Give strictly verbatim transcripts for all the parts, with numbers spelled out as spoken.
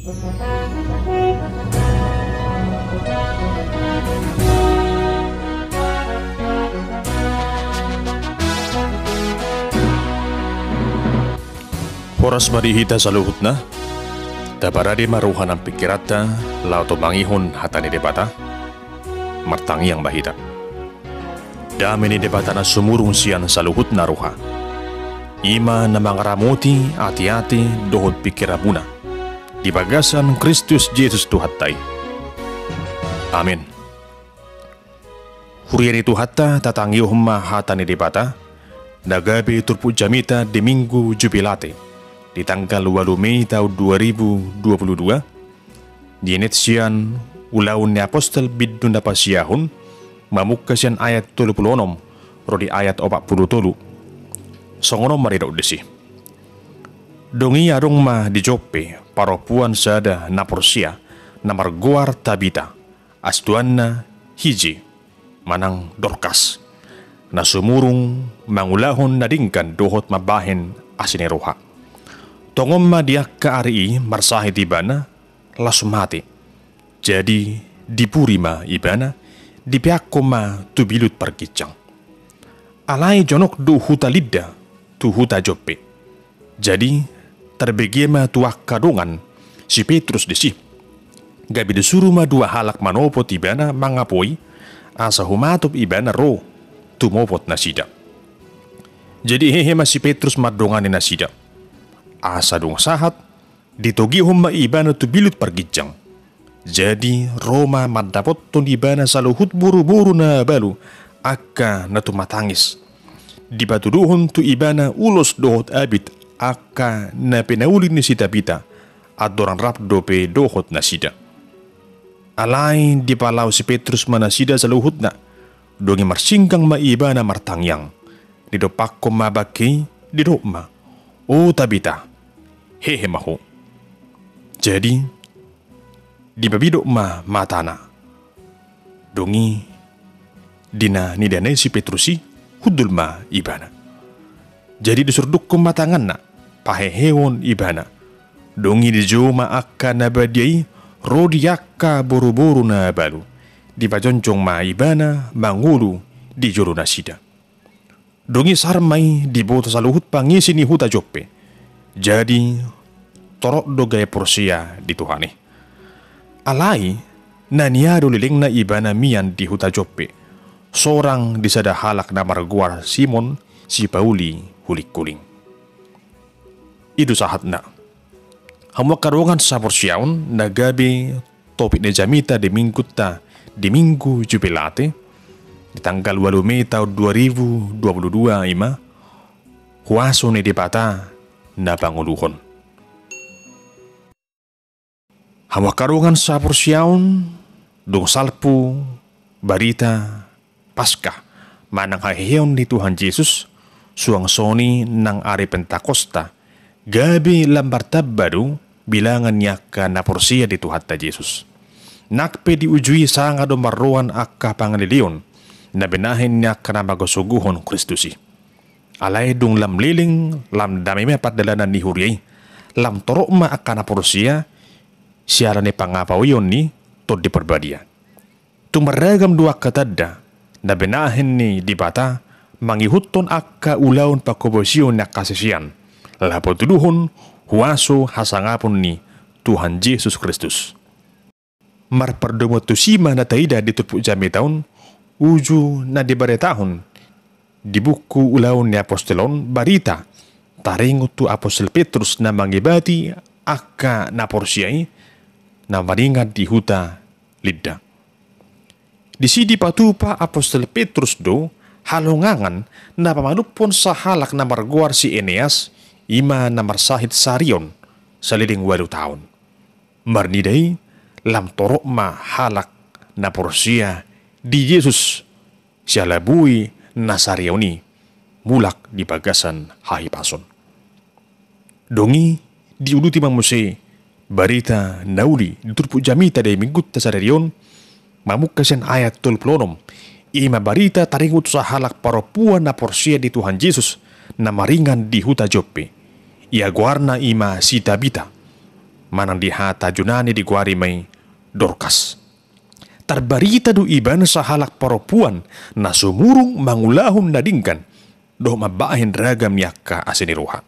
Horas ma di hita saluhutna. Taparade ma roha nang pingkiranta laho tumangihon hata ni Debata. Martangiang ma hita. Dame ni Debata na sumurung sian saluhutna roha, i ma na mangaramoti ateate dohot pingkiranmuna di bagasan Kristus Jesus Tuhanta i. Amen. Huria ni Tuhanta, tatangihon ma hata ni Debata na gabe turpuk jamita di Minggu Jubilate, di tanggal ualu Mei taon dua ribu dua puluh dua, dienet sian Ulaon ni Apostel bindu na pasiahon, mamungka sian ayat tolu pulu onom ro di ayat opat pulu tolu. Songon on ma didok disi. Dung i adong ma di Joppe parompuan sada na porsea, na margoar Tabita, astuanna Hije, manang Dorkas, na sumurung mangulahon na denggan dohot mambahen asi ni roha. Tongon ma di angka ari i marsahit ibana, laos mate. Jadi dipuri ma ibana, dipeakkon ma tu bilut parginjang. Alai jonok do huta Lidda tu huta Joppe. Jadi tarbege ma tu angka dongan si Petrus disi. Gabe disuru ma dua halak manopot ibana mangapoi, asa humatop ibana ro tumopot nasida. Jadi hehe ma si Petrus mandongani nasida. Asa dung sahat, ditogihon ma ibana tu bilut parginjang. Jadi ro ma mandapothon ibana saluhut boruboru na balu, angka na tumatangis. Dipatuduhon tu ibana ulos dohot abit angka na pinauli ni si Tabita, andorang rap dope dohot nasida. Alai dipalaho si Petrus ma nasida saluhutna. Dung i marsinggang ma ibana martangiang. Didompakkon ma bangke i, didok ma, "O Tabita, hehe ma ho." Jadi dipabidok ma matana. Dung i di na nidaanna i si Petrus i, hundul ma ibana. Jadi disurdukkon ma tanganna, paheheon ibana. Dung i dijou ma angka na badia i ro di angka boruboru na balu. Dipajongjong ma ibana mangolu di jolo nasida. Dung i sahat ma i diboto saluhut pangisi ni huta Joppe. Jadi torop do gabe porsea di Tuhan i. Alai na niado lelengna ibana mian di huta Joppe, sorang di sada halak na margoar Simon, sipauli hulingkuling. I do sahatna. Hamu angka dongan saporseaon, na gabe topik ni jamita di minggunta di Minggu Jubilate, di tanggal ualu Mei taon dua ribu dua puluh dua, i ma huaso ni Debata na pangoluhon. Hamu angka dongan saporseaon, dung salpu barita Paskah manang haheheon ni Tuhan Jesus, suang songon i nang ari Pentakosta, gabe lam martamba do bilangan ni angka na porsea di Tuhanta Jesus. Nang pe di uju i sanga do marroan angka pangaleleon na binahen ni angka na manggosogohon Kristus i. Alai dung lam leleng, lam dame ma pardalanan ni huria i, lam torop ma angka na porsea siala ni pangapoion ni Tondi Parbadia. Tung marragam do angka tanda na binahen ni Debata mangihuthon angka ulaon panghobasion ni angka sisean, laho patuduhon huaso hasangapon ni Tuhan Jesus Kristus. Marpardomuan tusi ma na taida di turpuk jamita on, uju na dibaritahon di buku Ulaon ni Apostel on barita taringot tu Apostel Petrus na mangibati angka na porsea i na maringan di huta Lidda. Disi dipatupa Apostel Petrus do halongangan na pamanumhon sahalak na margoar si Eneas, i ma na marsahit sarion saleleng ualu taon. Marnida i, lam torop ma halak na porsea di Jesus siala boi na sarion i mulak di bagasan hahipason. Dung i diuduti ma muse barita na uli di turpuk jamita di minggunta sadari on, mamungka sian ayat tolu pulu onom, i ma barita taringot tu sahalak parompuan na porsea di Tuhan Jesus na maringan di huta Joppe. Ia goarna i ma si Tabita. manang di hata Junani digoari ma i Dorkas. Tarbarita do ibana sahalak parompuan na sumurung mangulahon na denggan dohot mambahen ragam ni angka asi ni roha.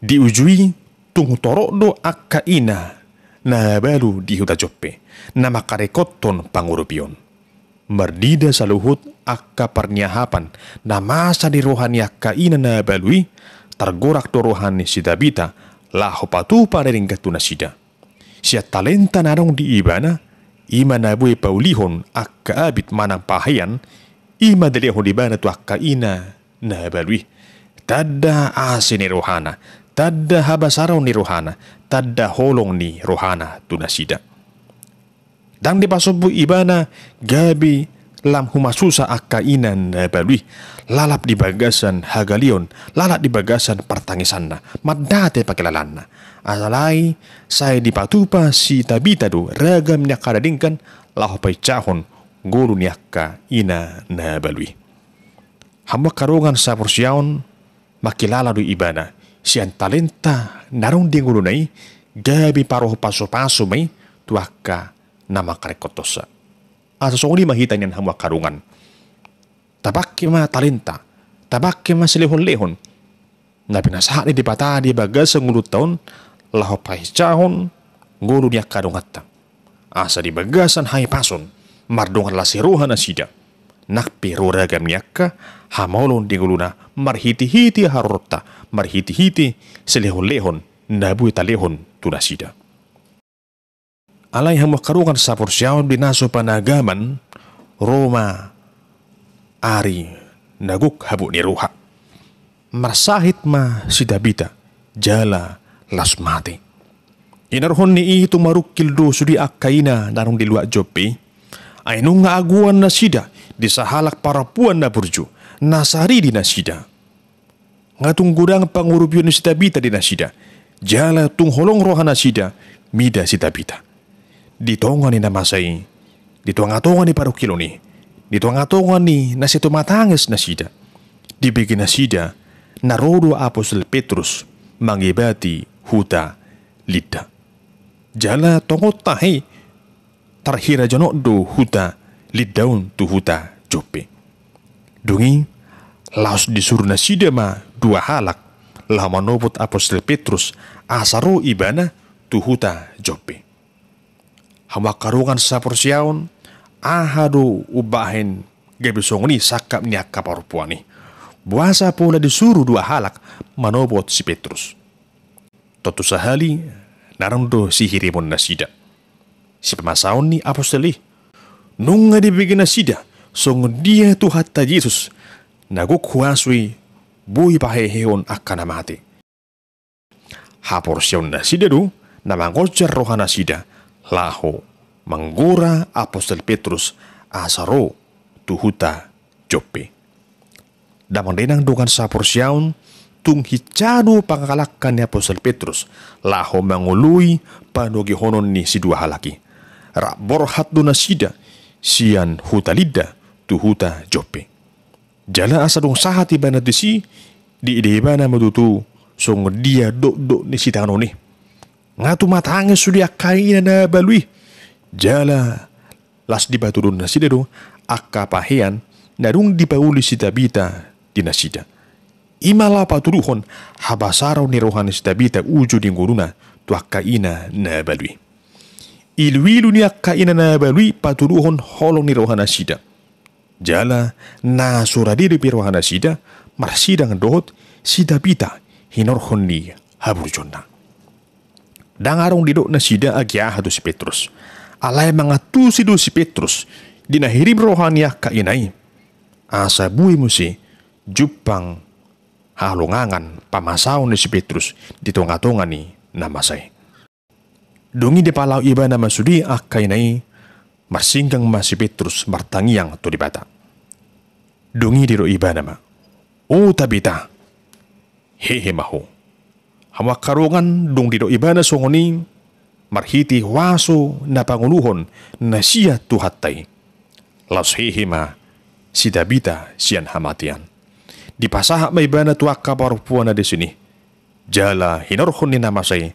Di uju i tung torop do angka ina na mabalu di huta Joppe, na mangkaringkothon pangurupion. Marnida saluhut angka parniahapan na masa di roha ni angka ina na mabalu i, targorak do roha ni si Tabita laho patupa na denggan tu nasida. Sian talenta na adong di ibana, i ma na boi paulihon angka abit manang pahean, i ma dilehon ibana tu angka ina na mabalu i. Tanda asi ni rohana, tanda habasaron ni rohana, tanda holong ni rohana tu nasida. Ndang dipasombu ibana gabe lam humasusa angka ina na mabalu i, lalap di bagasan hagaleon, lalap di bagasan partangisanna, mandate pangkilalaanna. Alai sai dipatupa si Tabita do ragam ni angka na denggan laho painsahon ngolu ni angka ina na mabalu i. Hamu angka dongan saporseaon, mangkilala do ibana sian talenta na adong di ngoluna i, gabe parohon pasupasu ma i tu angka na mangkaringkothonsa. Asa songon i ma hita nian hamu angka dongan. Tapangke ma talenta, tapangke ma silehonlehon na pinasahat ni Debata di bagasan ngolunta on laho painsahon ngolu ni angka donganta. Asa di bagasan hahipason mardongan las ni roha nasida, nang pe ro ragam ni angka hamaolon di ngoluna marhitehite haroronta, marhitehite silehonlehon na boi talehon tu nasida. Alai hamu angka dongan saporseaon, di na so panagaman, ro ma ari na gok habot ni roha. Marsahit ma si Tabita jala laos mate. Hinorhon ni i tung marungkil do sude angka ina na adong di luat Joppe i. Ai nunga agoan nasida di sahalak parompuan na burju, na saridi nasida. Nga tung godang pangurupion ni si Tabita di nasida, jala tung holong roha nasida mida si Tabita. Di tonga ni na masa i, di tongatonga ni parungkilon i, di tongatonga ni na sai tumatangis nasida, dibege nasida na ro do apostel Petrus mangibati huta Lidda. Jala tongon tahe, tarhira jonok do huta Lidda on tu huta Joppe. Dung i, laos disuru nasida ma dua halak laho manopot apostel Petrus, asa ro ibana tu huta Joppe. Hamu angka dongan saporseaon, aha do umbahen gabe songon i sangkap ni angka parompuan i? Boasa pola disuru dua halak manopot si Petrus? Tontu sahali, na adong do sihirimon nasida, sipamasaon ni apostel i. Nunga dibege nasida songon dia Tuhanta Jesus na gok huaso i boi pahehehon angka na mate. Haporseaon nasida do na mangonjar roha nasida laho manggora apostel Petrus asa ro tu huta Joppe. Damang dainang dongan saporseaon, tung hinsa do pangalangka ni apostel Petrus laho mangoloi panogihonon ni sidua halak i. Rap borhat do nasida sian huta Lidda tu huta Joppe. Jala asa dung sahat ibana disi, diida ibana ma tutu songon dia dokdok ni sitanganon i. Nga tumatangis sude angka ina na mabalu i. Jala laos dipatuduhon nasida do angka pahean na dung dipauli si Tabita di nasida. I ma laho patuduhon habasaron ni roha ni si Tabita uju di ngoluna tu angka ina na mabalu i. Iluilu ni angka ina na mabalu i patuduhon holong ni roha nasida. Jala na so rade dope roha nasida marsidang dohot si Tabita hinorhon ni haburjuonna. Ndang adong didok nasida agi aha tu si Petrus. Alai mangantusi do si Petrus di na hirim roha ni angka ina i, asa boi muse jumpang halongangan pamasaon ni si Petrus di tongatonga ni na masa i. Dung i dipalaho ibana ma sude angka ina i, marsinggang ma si Petrus martangiang tu Debata. Dung i didok ibana ma, "O Tabita, hehe ma ho." Hamu angka dongan, dung didok ibana songon i, marhite huaso na pangoluhon na sian Tuhanta i, laos hehe ma si Tabita sian hamatean. Dipasahat ma ibana tu angka parompuan na dison i. Jala hinorhon ni na masa i,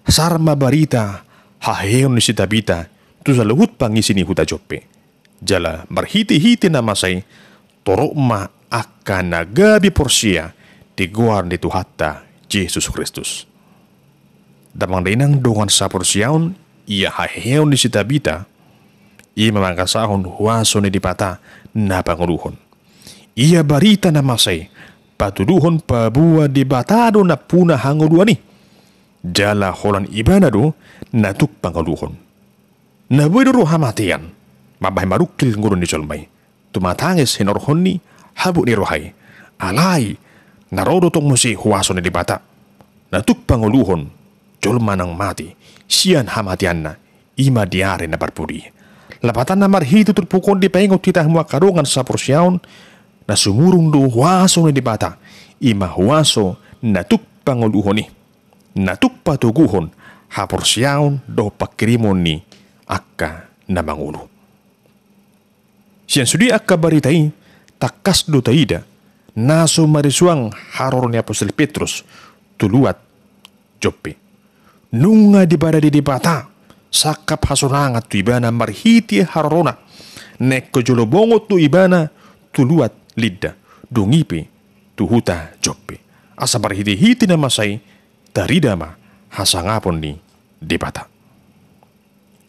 Sar ma barita haheheon ni si Tabita tu saluhut pangisi ni huta Joppe. Jala marhitehite na masa i torop ma angka na gabe porsea di goar ni Tuhanta Jesus Kristus. Damang dainang dongan saporseaon, ia haheheon ni si Tabita, i ma mangasahon huaso ni Debata na pangoluhon. Ia barita na masa i patuduhon paboa Debata do nampuna hangoluan i. Jala holan Ibana do na tuk pangoluhon. Na boi do ro hamatean mambahen marungkil ngolu ni jolma i. Tumatangis hinorhon ni habot ni roha i. Alai na ro do tong muse huaso ni Debata na tuk pangoluhon jolma naung mate sian hamateanna, i ma di ari na parpudi. Lapatanna marhite turpuk on dipaingot hita hamu angka dongan saporseaon, na sumurung do huaso ni Debata, i ma huaso na tuk pangoluhon i, na tuk patoguhon haporseaon dohot panghirimon ni angka na mangolu. Sian sude angka barita i tangkas do taida na so marisuang haroro ni apostel Petrus tu luat Joppe. Nunga diparade Debata sangkap hasonangan tu ibana marhite harorona. Naeng jolo bongot do ibana tu luat Lidda, dung i pe tu huta Joppe. Asa marhitehite na masa i tarida ma hasangapon ni Debata.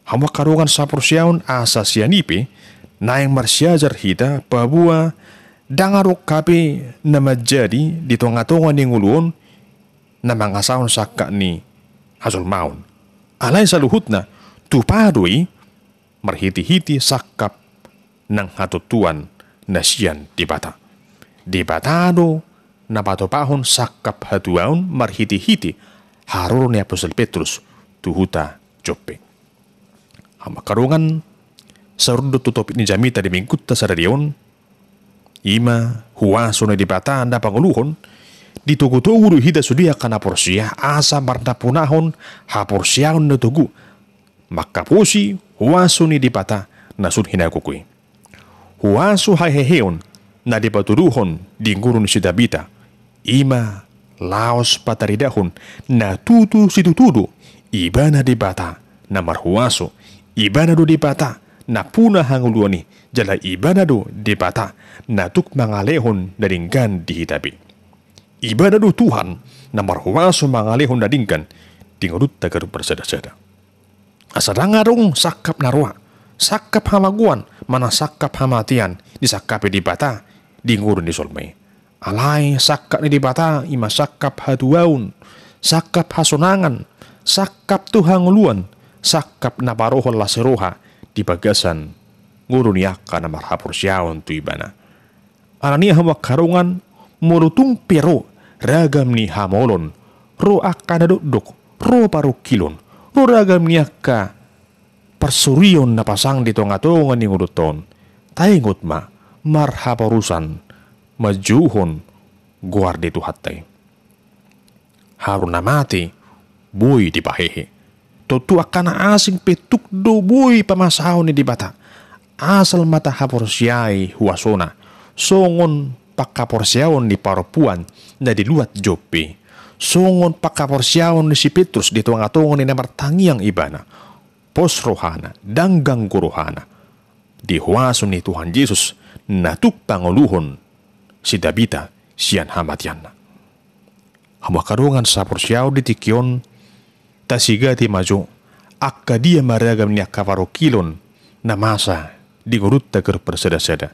Hamu angka dongan saporseaon, asa sian i pe naeng marsiajar hita paboa ndang adong hape na manjadi di tongatonga ni ngolu on na mangasahon sangkap ni hajolmaon. Alai saluhutna tupa do i marhitehite sangkap nang hatontuan na sian Debata. Debata do na patupahon sangkap hatuaon marhitehite haroro ni apostel Petrus tu huta Joppe. Hamu angka dongan, saur do tu topik ni jamita di minggunta sadari on, i ma huaso ni Debata na pangoluhon. Ditogutogu do hita sude angka na porsea asa marnampunahon haporseaon na togu mangkaposi huaso ni Debata na sun hinagogo i. Huaso haheheon na dipatuduhon di ngolu ni si Tabita, i ma laos pataridahon na tutu situtu do Ibana Debata na marhuaso. Ibana do Debata nampuna hangoluan i, jala Ibana do Debata na tuk mangalehon na denggan di hita be. Ibana do Tuhan na marhuaso mangalehon na denggan di ngolunta ganup marsadasada. Asa ndang adong sangkap na roa, sangkap hamagoan manang sangkap hamatean disangkapi Debata di ngolu ni jolma i. Alai sangkap ni Debata i ma sangkap hatuaon, sangkap hasonangan, sangkap tu hangoluan, sangkap na parohon las ni roha di bagasan ngolu ni angka na marhaporseaon tu Ibana. Alani i hamu angka dongan, molo tung pe ro ragam ni hamaolon, ro angka na dokdok, ro parungkilon, ro ragam ni angka parsorion na pasang di tongatonga ni ngolunta on, taingot ma marhaporusan manjouhon goar ni Tuhanta i. Haru na mate boi dipahehe. Tontu angka na asing pe tuk do boi pamasaon ni Debata, asal ma tahaporseai huasona, songon panghaporseaon ni parompuan na di luat Joppe, songon panghaporseaon ni si Petrus di tongatonga ni na martangiang ibana. Pos rohana, ndang ganggu rohana di huaso ni Tuhan Jesus na tuk pangoluhon si Tabita sian hamateanna. Hamu angka dongan saporseaon, di tingki on tasigati ma jo angka dia ma ragam ni angka parungkilon na masa di ngolunta ganup marsadasada.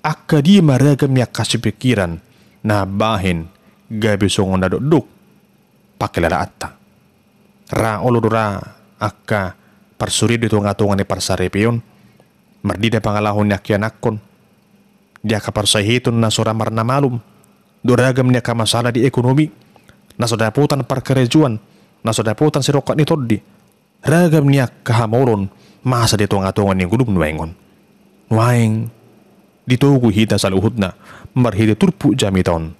Angka dia ma ragam ni angka sipingkiran na mambahen gabe songon na dokdok pangkilalaanta. Ra olo do ra angka parsorion di tongatonga ni parsaripeon, marnida pangalaho ni angka ianakhon, di angka parsahiton na so ra marnamalum, dohot ragam ni angka masalah di ekonomi, na so dapotan parkarejoan, na so dapotan sirongkap ni tondi, ragam ni angka hamaolon masa di tongatonga ni ngolum nuaeng on. Nuaeng ditogu hita saluhutna marhite turpuk jamita on.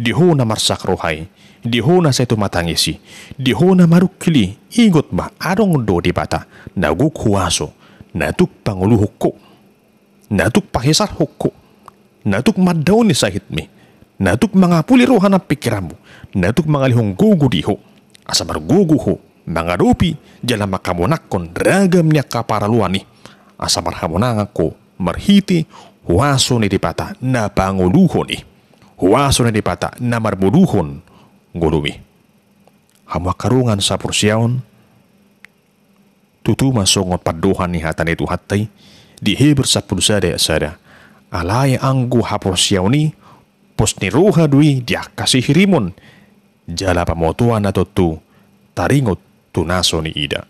Di ho na marsak roha i, di ho na sai tumatangis i, di ho na marungkil i, ingot ma, adong do Debata na gok huaso, na tuk pangoluhon ho, na tuk pahesalhon ho, na tuk mandaoni sahitmi, na tuk mangapuli roha nang pingkiranmu, na tuk mangalehon gogo di ho, asa margogo ho mangadopi jala manghamonanghon ragam ni angka paraloan i, asa marhamonangan ho marhite huaso ni Debata na pangoluhon i, huaso ni Debata na marmoluhon ngolumi. Hamu angka dongan saporseaon, tutu ma songon pandohan ni hata ni Tuhanta i di Heber sampulu sada ayat sada: Alai anggo haporseaon i, pos ni roha do i di angka sihirimon, jala pamotoan na tontu taringot tu na so niida.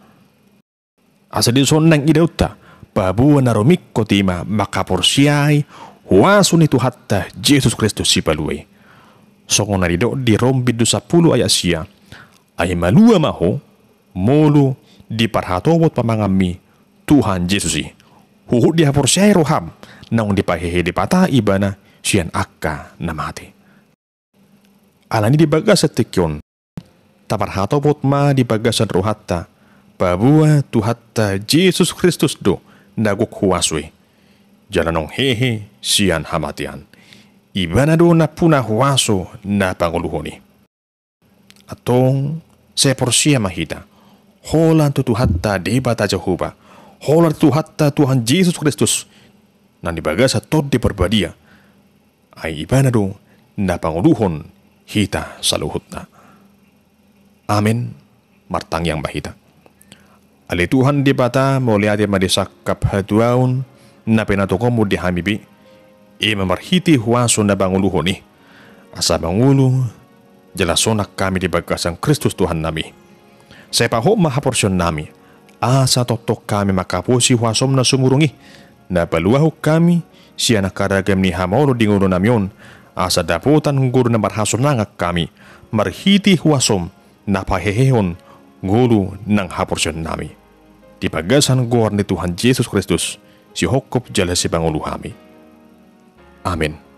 Asa dison naeng idaonta, paboa na rumingkot i ma manghaporseai huaso ni Tuhanta Jesus Kristus Sipalua i. Songon na nidok di Rom bindu sampulu ayat sia: Ai malua ma ho, molo diparhatopot pamanganmi Tuhan Jesus i, huhut dihaporseai roham naung dipahehe Debata Ibana sian angka na mate. Alani di bagasan tingki on, taparhatopot ma di bagasan rohanta, paboa Tuhanta Jesus Kristus do na gok huaso i, jala naung hehe sian hamatean. Ibana do nampuna huaso na pangoluhon i. Antong, sai porsea ma hita, holan tu Tuhanta Debata Jahowa, holan tu Tuhanta Tuhan Jesus Kristus, na di bagasan Tondi Parbadia, ai Ibana do na pangoluhon hita saluhutna. Amen. Martangiang ma hita. Ale Tuhan Debata, mauliate ma di sangkap hatuaon na pinatongonmu di hami be, i ma marhite huaso na pangoluhon i, asa mangolu jala sonang hami di bagasan Kristus Tuhannami. Sai pahot ma haporseaonnami, asa tongtong hami manghaposi huasom na sumurung i, na paluahon hami sian angka ragam ni hamaolon di ngolunami on, asa dapotan ngolu na marhasonangan hami marhite huasom na pahehehon ngolu nang haporseaonnami. Di bagasan goar ni Tuhan Jesus Kristus, sihophop jala sipangolu hami. Amen.